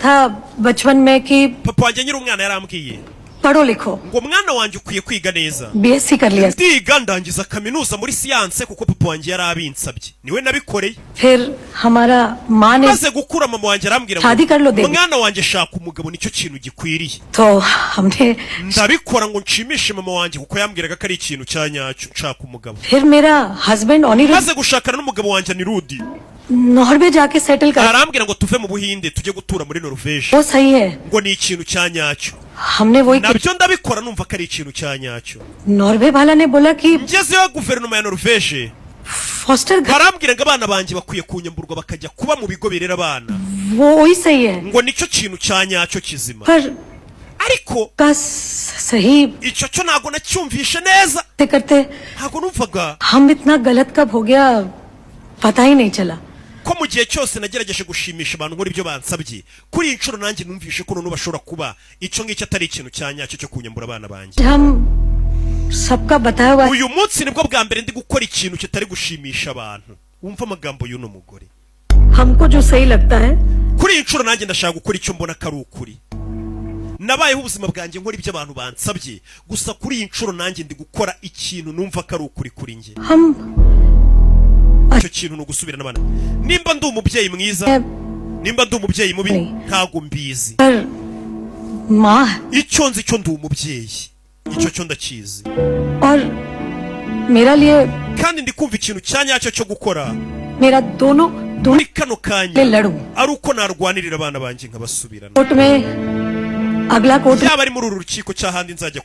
था बचपन में कि Papa wanjye nkiri umwana yarambwiye पढ़ो लिखो। Ngo mwana wanjye, ukwiye kwiga neza. BSc कर लिया। Ndiga, ndangiza kaminuza muri siyanse kuko papa wanjye yari abinsabye, niwe nabikoreye. फिर हमारा माँ ने Maze gukura, mama wanjye arambwira Shadi ngo karlo devi. Mwana wanjye, shaka umugabo, nicyo kintu gikwiriye. तो हमने Ndabikora ngo nshimishe mama wanjye kuko yambwiraga ko ari ikintu cya nyacyo, nshaka umugabo. फिर मेरा husband Anirudh Maze gushakana n'umugabo wanjye Anirudh, Norway जाके settle कर arambwira ngo tuve mu Buhinde tujye gutura muri Norvège, वो सही है। Ngo ni ikintu cya nyacyo. हमने वही Nabyo ndabikora, numva ko ari ikintu cya nyacyo. Norway वाला ने बोला कि Ngezeyo, guverinoma ya Norvège foster घर barambwira ngo abana banjye bakwiye kunyamburwa bakajya kuba mu bigo birera abana, वो वही सही है। Ngo nicyo kintu cya nyacyo kizima. पर Ariko का सही icyo cyo ntabwo nacyumvishe neza. करते करते Ntabwo numvaga हम इतना गलत कब हो गया, पता ही नहीं चला। Ko mu gihe cyose nagerageje gushimisha abantu nkora ibyo bansabye, kuri iyi nshuro nanjye numvishe ko noneho bashobora kuba icyo ngicyo atari ikintu cya nyacyo cyo kunyambura abana banjye. हम सबका बताया हुआ Uyu munsi nibwo bwa mbere ndi gukora ikintu kitari gushimisha abantu. Wumva amagambo y'uno mugore. हमको जो सही लगता है। Kuri iyi nshuro nanjye ndashaka gukora icyo mbona ko ari ukuri. Nabayeho ubuzima bwanjye nkora ibyo abantu bansabye gusa, kuri iyi nshuro nanjye ndi gukora ikintu numva ko ari ukuri kuri njye. हम Icyo kintu ni ugusubirana abana. Nimba ndi umubyeyi mwiza, nimba ndi umubyeyi mubi, ntabwo mbizi. पर माँ Icyo nzi cyo, ndi umubyeyi, icyo cyo ndakizi. और मेरा लिए Kandi ndi kumva ikintu cya nyacyo cyo gukora मेरा दोनों दोनों muri kano kanya laddoo ari uko narwanirira abana banjye nkabasubirana. Court में, अगला court Yaba ari muri uru rukiko cyangwa ahandi nzajya.